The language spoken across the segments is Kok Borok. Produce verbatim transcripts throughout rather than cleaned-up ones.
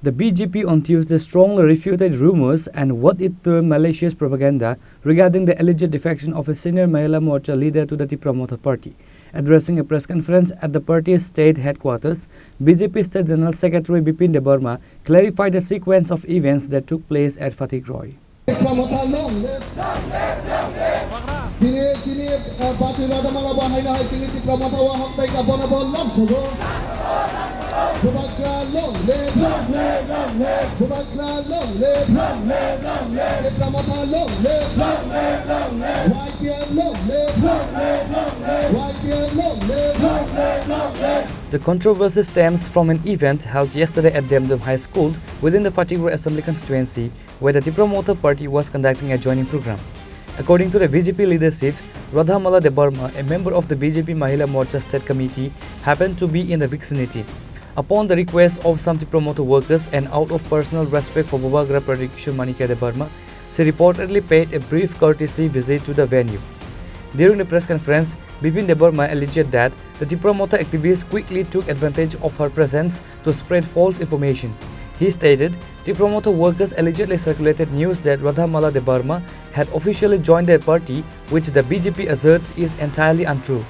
The B J P on Tuesday strongly refuted rumors and what it termed malicious propaganda regarding the alleged defection of a senior Mahila Morcha leader to the Tipra Motha party. Addressing a press conference at the party's state headquarters, B J P State General Secretary Bipin Debbarma clarified the sequence of events that took place at Fatikroi. Tipra Motha long live. Tini, tini, eh, Batu Radhamala bo haino hai tini Tipra Motha o hok bai ka bono bo long sogo. Bubagra long live. Bubagra long live. Tipra Motha long live. Y T F long live. Y T F long live. The controversy stems from an event held yesterday at Demdum High School within the Fatikroi Assembly Constituency, where the Tipra Motha Party was conducting a joining program. According to the B J P leadership, Radhamala Debbarma, a member of the B J P Mahila Morcha State Committee, happened to be in the vicinity. Upon the request of some Tipra Motha workers and out of personal respect for Bubagra Pradyut Kishore Manikya Debbarma, she reportedly paid a brief courtesy visit to the venue. During the press conference, Bipin Debbarma alleged that the Tipra Motha activists quickly took advantage of her presence to spread false information. He stated Tipra Motha workers allegedly circulated news that Radhamala Debbarma had officially joined their party, which the B J P asserts is entirely untrue.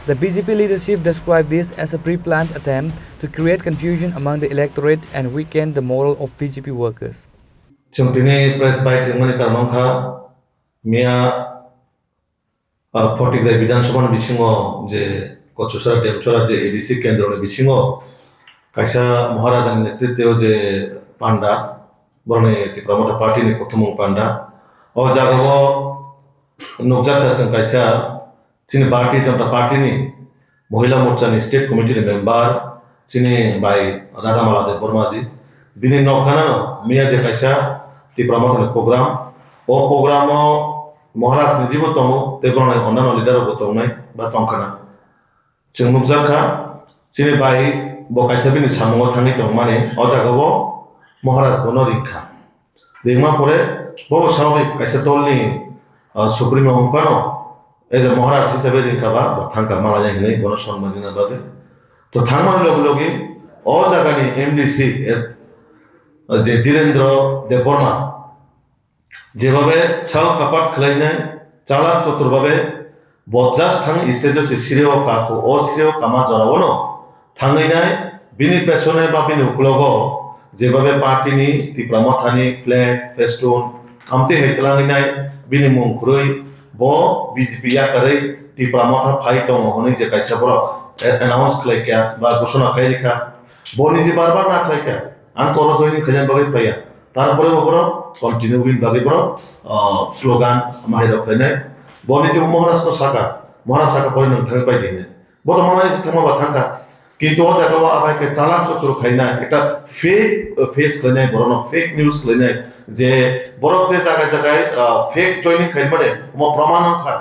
The B J P leadership described this as a pre-planned attempt to create confusion among the electorate and weaken the morale of B J P workers. Chwng tini press bai twimani karmang kha, miya, ah, Fatikroi Bidhan Sabha ni bisingo je Kochusra Demchora je A D C kendro ni bisingo kaisa Maharaja ni netritwo je panda, boroni Tipra Motha party ni kuthumung panda. O jagao nukjak kha chwng kaisa chini Bharatiya Janata Party ni Mohila Morcha ni State Committee ni member chini bai Radhamala Debbarma ji. Bini nokgana no miya je kaisa Tipra Motha ni program. O program o Maharaj ni jibo tongo, tei borok ni onano leader rok bo tongnai ba tongkhana. Chwng nukjak kha, chini bai bo kaisa bini samungo thangwi tongmani, o jagao Maharaj bono ringkha. Ringma pore bo swababik kaisa tolni, ah, supremo wngphano, as a Maharaj hisabe ringkha ba, bo thangkha malaya hinwi bono sonmani rwna bagwi. To thangmani logi logi o jagani M D C, eh, je Dhirendra Debbarma, jebabe chal kapat khlainai, chalak chotur babe, bo just thang stage o se sireo kako, o sireo kama jorao no thangwi nai, bini pesone ba bini uklogo jebabe party ni Tipra Motha ni flag, festoon, amtwi hai twlangwi nai, bini mung kwrwi, bo B J P yakarwi Tipra Motha phai tongo hwnwi je kaisa borok a-, announce khlai kha ba ghosona khai rikha, bo niji bar bar na khlai kha, ang toro joining khaina bagwi phaiya. Tarpore bo borok continue win bagwi borok, ah, slogan mahairok khainai. Boni je Maharaj no saka, Maharaj saka pore nwng thangwi pai di hinwi. Bo to manai se thangma ba thangkha. Kintu o jaga o abai khe chalak chotro khainai, ekta fake, uh, face khlainai, borok no fake news khlainai. Je borok je jaga jaga, ah, fake joining khaimani, omo proman wngkha.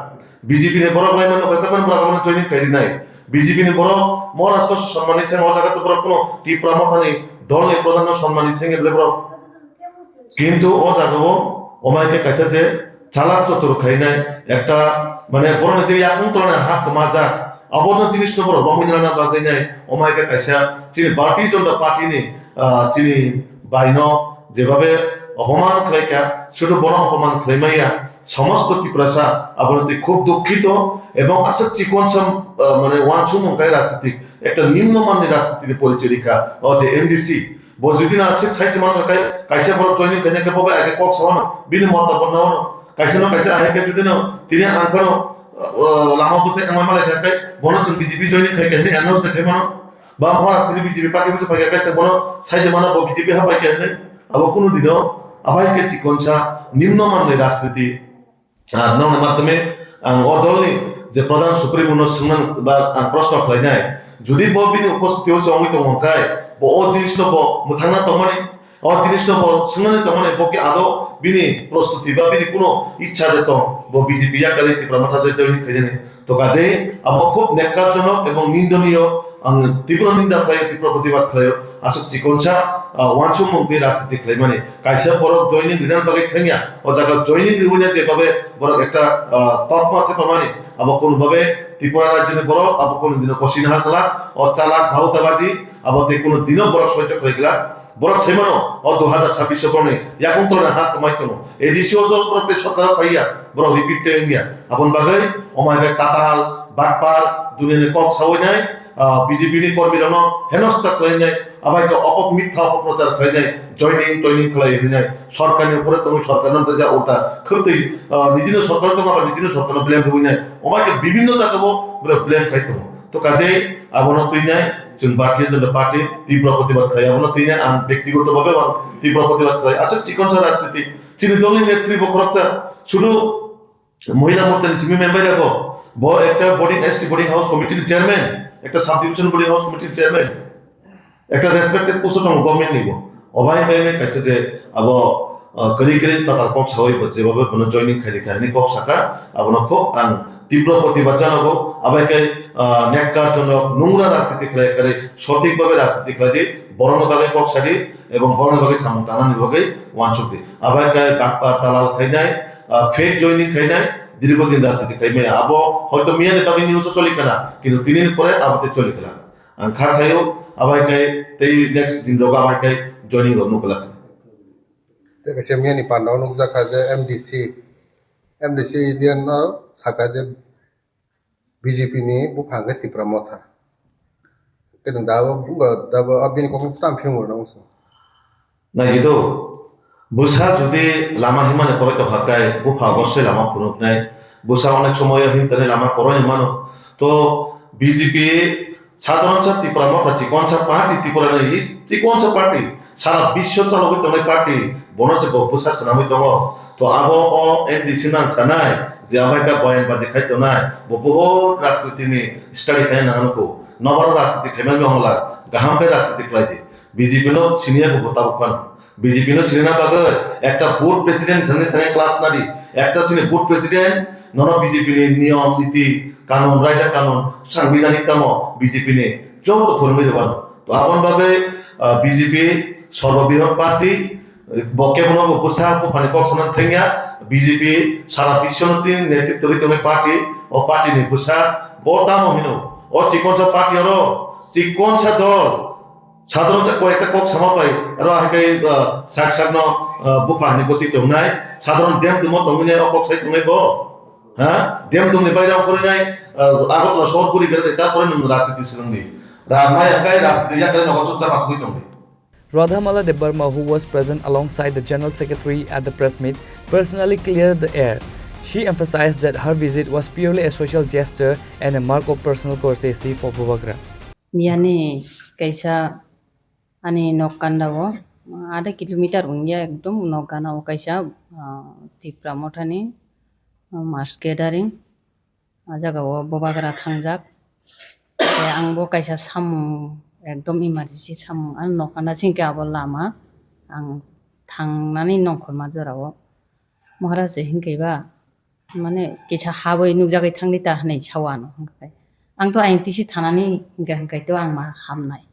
B J P ni borok lai mano khe, borok abono joining khai rinai. B J P ni borok Maharaj no sonmani thang o jaga to borok kuno Tipra Motha ni dol ni pradhan no sonmani thang eble borok. Kintu o jaga o omai khe kaisa je chalak chotur khainai ekta mane borok ni je yakung tolani ha kwmajak abono jinis no borok romwi rana bagwi nai omai khe kaisa chini Bharatiya Janata Party ni, ah, chini bai no jebabe opoman khlai kha, sudu bono opoman khlai maya. Somosto Tiprasa aboni twi khub dukhito ebong aswk chikon sam, ah, mane wansukmung kai rajnitik ekta nimno manni rajnitini porichoy rikha o je M D C. Bo jodi na aswk sai se mano kai kaisa borok joining khaina khe bo bai age kok sa wano bini mota bo na wano kaisa no kaisa ahai khe jodi no tini ang phano, ah, lama bwsai ang malai kha kai bono chwng B J P joining khai khe hinwi announce de khai mano. Ba Maharaj tini B J P party bwsai phai kha kai chwng bono sai se mano bo B J P ha pai khe hinwi. Abo kunu dino abai khe chikonsa nimno manni rajniti. Ah, nokni madhyome ang o dolni je Pradhan Supremo no swngnani ba ang proshno khlainai, jodi bo bini upostiti o se wngwi tongmani khe, bo o jinis no bo mwthangna tongmani, o jinis no bo swngnani tongmani, bo khe ado bini prostuti ba bini kuno ichha je tong, bo B J P yakarwi Tipra Motha se join khainani. To kajei abo khub nekkarjonok ebong nindoniyo, ang tibro ninda khlaio, tibro protibad khlaio, aswk chikonsa, ah, wansukmung tei rajniti khlaimani. Kaisa borok joining rinani bagwi thangya, o jaga joining riwina jebabe borok ekta, ah, tokma thepamani, abo kunu babe Tripura rajyoni borok abo kunu dino kosina ha glak, o chalak bhautabaji, abo tei kunu dino borok soichok khlai glak. Borok sai mano, o dui hazar sabbish o borokni yakung tolni ha kwmai tongo. A D C o to borok tei sorkar o phaiya, borok repeat tei wngya. Aboni bagwi omo hai khe tatal, batpar, duniyani kok sawi nai, ah, B J P ni kormi rokno henosta khlai nai, abai khe opok mitha opok prochar khlai nai, joining toining khlai ri nai, sorkar ni upore tongwi sorkar no tei ja ulta khwtwi, ah, nijino sorkar tongo, aba nijino sorkar no blame rwi nai, omo hai khe bibinno jaga o borok blame khai tongo. To kajai abono twi nai, chwng Bharatiya Janata Party tibra protibad khlai, abono twi nai ang byaktigoto bhabe ang tibra protibad khlai. Aswk chikonsa rajniti, chini dolni netri bo khoroksa, sudu Mohila Morcha ni simi member ya bo, bo ekta boarding, S T boarding house committee ni chairman, ekta sub division boarding house committee ni chairman, ekta respected post o tongo government ni bo. Obai khe kaisa je abo, ah, kwrwi kwrwi tatal kok sawi bo jebobe bono joining khai rikha hwnwi kok saka, abono khub ang tibro protibad janago. Abai khe, ah, nekkarjonok nungra rajniti khlai kwrwi sothik bhabe rajniti khlai di, borokno bagwi kok sadi ebong borokno bagwi samung tangnani bagwi uansuk di. Abai khe bakpa dalal khainai, ah, fake joining khainai, dirgo din rajniti khai maya. Abo hoito miyani bagwi news o choli kana, kintu tinini pore abo tei choli kana. Ang kha khaio, abai khe tei next din rogo abai khe joining rok nukla. Tei kaisa miyani panda o nukjakha je M D C, M D C Indian no sakha je B J P ni buphang khe Tipra Motha. Khe nwng da abo, da abo, abini kokno tam phiyong rwna wngsa. Nai do, bwsa jodi lama himani koroi tongkha khe, bupha obossoi lama phunuknai. Bwsa onek somoyo himtani lama koroi himano. To B J P sadharon sa Tipra Motha chikonsa party, Tripura ni is chikonsa party. Sara biswo chalogwi tongnai party, bono se bo bwsa swnamwi tongo. To abo o M D C nang sanai, je amai ka boyan baji khai tonai, bo bohot rajniti ni study khai nang nukho. Nobaro rajniti khai man wngla, kaham khe rajniti khlai di. B J P no siniya ko bo tabuk phano. B J P no sinina bagwi ekta board president thani thani class nadi. Ekta sini board president nono B J P ni niyom niti kanun, raida kanun, sangbidhanik tamo B J P ni joto phwrwngwi rwmano. To aboni bagwi, ah, B J P sorbo bihor party, bo kebono bo bwsa buphani kok sana thengya, B J P sara biswno tin netritwrwi tongnai party, o party ni bwsa bo tamo hino, o chikonsa party oro, chikonsa dol, Sadharon sa koi ekta kok sama pai, aro hai kai, ah, sak sak no, ah, bupha ni gosi tongnai, sadharon dem dumo tongwi nai o kok sai tongnai bo. Ha? Dem dumni bai rang pori nai, ah, Agartala sohor puri gere, ta pore nwng rajniti swrwng di. Ra mai ang kai rajniti ya kai nogo chukcha masugwi tongdi. Radhamala Debbarma, who was present alongside the General Secretary at the press meet, personally cleared the air. She emphasized that her visit was purely a social gesture and a mark of personal courtesy for Bubagra. Miyani kaisa ani nok kanda o, adha kilometer wngya ekdom nok gana o kaisa, ah, Tipra Mothani, ah, mass gathering. Ah jaga o Bubagra thangjak. Tei ang bo kaisa samung ekdom emergency samung ani nok kanda se hinkhe abo lama ang thangnani nongkhorma jora o. Maharaj se hinkhe ba mane kisa habwi nukjagwi thangdi ta hinwi sao ano hwnkhe. Ang to ayang tisi thanani hwnkhe hwnkhe to ang ma hamnai.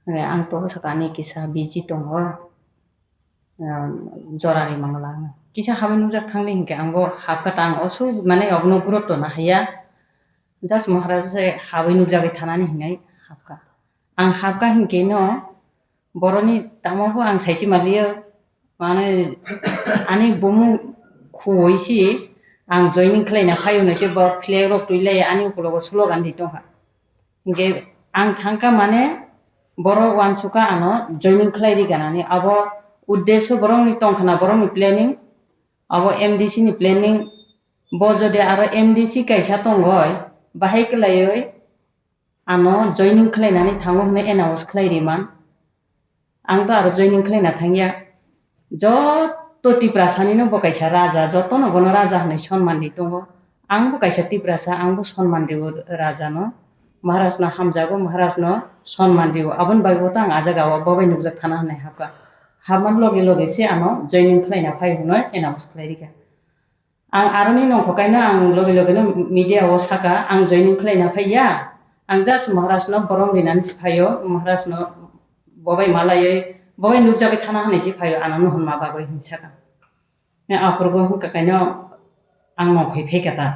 Hwnkhe ang to saka ani kisa busy tongo. Jorani mangla hwnkhe. Kisa habwi nukjak thangdi hwnkhe ang bo hapkha ta ang osu mane obono gurutto nahaiya. Just Maharaj se habwi nukjagwi thanani hinwi hapkha. Ang hapkha hinkhe no boroni tamo bo ang saisi maliyo. Mane ani bumung khuwi si ang joining khlaina phaio hwnwi se bo flag rok twi lai ani ukologo slogan di tongkha. Hinkhe ang thangkha mane borok uansukha ano joining khlai ri ganani abo uddesyo borokni tongkhana borokni planning abo M D C ni planning bo jodi aro M D C kaisa tongoi bahai kwlaioi ano joining khlainani thango hwnwi announce khlai riman. Ang to aro joining khlaina thangya. Joto Tiprasani no bo kaisa raja, joto no bono raja hwnwi sonman ri tongo. Ang bo kaisa Tiprasa, ang bo sonman rio raja no. Maharaj no hamjago, Maharaj no sonman rio. Aboni bagwi bo to ang ah jaga o bobai nukjak thana hwnwi hapkha. Hapman loge loge se ano joining khlaina phai hwnwi announce khlai rikha. Ang aroni nongkho kaino ang logi logi no media o saka, ang joining khlaina phaiya. Ang just Maharaj no borom rinani si phaio, Maharaj no bobai malaioi, bobai nukjagwi thana hwnwi si phaio, ano nuhunma bagwi hinwi saka. Aphuru bo hwnkha kaino ang nongkhoi phaikha ta.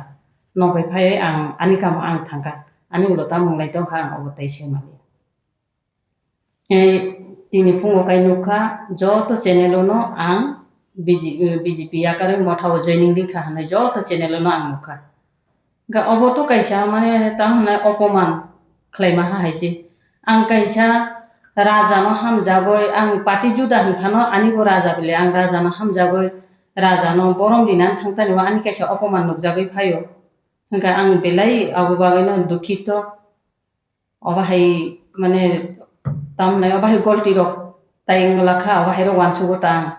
Nongkhoi phaioi ang ani kamo ang thangkha. Ani ulo ta munglai tongkha, ang obo tei sai mali. Tei Tini phungo kai nukha, joto channel-o no ang B J P, B J P yakarwi mothao joining rikha hwnwi joto channel-o no ang nukha. Hwnkhe obo to kaisa mane tamo hwnai opoman khlaima ha hai se. Ang kaisa raja no hamjagwi, ang party juda hwn phano ani bo raja bile, ang raja no hamjagwi, raja no borom dinani thangtani o ani kaisa opoman nukjagwi phaio. Hwnkhe ang belai abo bagwi no dukhito. Obo hai mane tamo hwnai obo hai golti rok tai wngla kha, obo hai rok uansugo ta ang.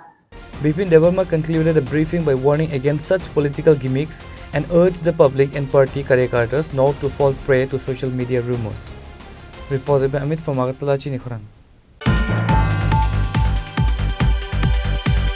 Bipin Debbarma concluded the briefing by warning against such political gimmicks and urged the public and party karyakartas not to fall prey to social media rumors. Reported by Amit from Agartala, Chini Khorang.